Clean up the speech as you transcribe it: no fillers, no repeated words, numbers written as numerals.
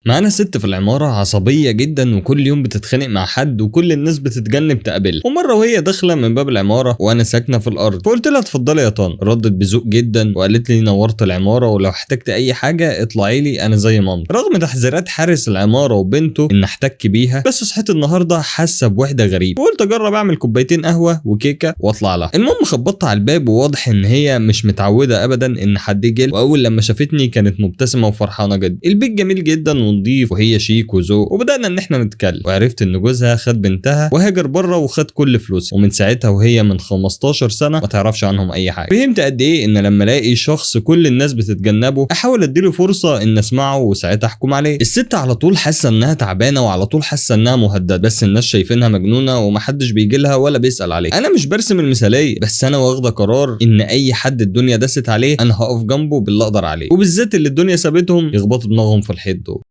معانا ست في العمارة عصبية جدا، وكل يوم بتتخانق مع حد، وكل الناس بتتجنب تقابلها. ومرة وهي داخلة من باب العمارة وانا ساكنة في الارض، فقلت لها اتفضلي يا طن. ردت بذوق جدا وقالت لي نورت العمارة، ولو احتجت اي حاجة اطلعي لي، انا زي مامتي. رغم تحذيرات حارس العمارة وبنته ان احتك بيها، بس صحيت النهاردة حاسة بوحدة غريبة، وقلت اجرب اعمل كوبايتين قهوة وكيكة واطلع لها. المهم خبطت على الباب، وواضح ان هي مش متعودة ابدا ان حد يجي، واول لما شافتني كانت مبتسمة وفرحانة جدا. البيت جميل جدا ونضيف، وهي شيك وذوق، وبدأنا ان احنا نتكلم، وعرفت ان جوزها خد بنتها وهاجر بره وخد كل فلوسها، ومن ساعتها وهي من 15 سنة ما تعرفش عنهم اي حاجة. فهمت قد ايه ان لما الاقي شخص كل الناس بتتجنبه احاول اديله فرصة ان اسمعه وساعتها احكم عليه. الست على طول حاسة انها تعبانة، وعلى طول حاسة انها مهددة، بس الناس شايفينها مجنونة ومحدش بيجي لها ولا بيسأل عليها. انا مش برسم المثالية، بس انا واخدة قرار ان اي حد الدنيا دست عليه انا هقف جنبه باللي اقدر عليه، وبالذات اللي الدنيا سابتهم يخبطوا دماغهم في الحيط دول.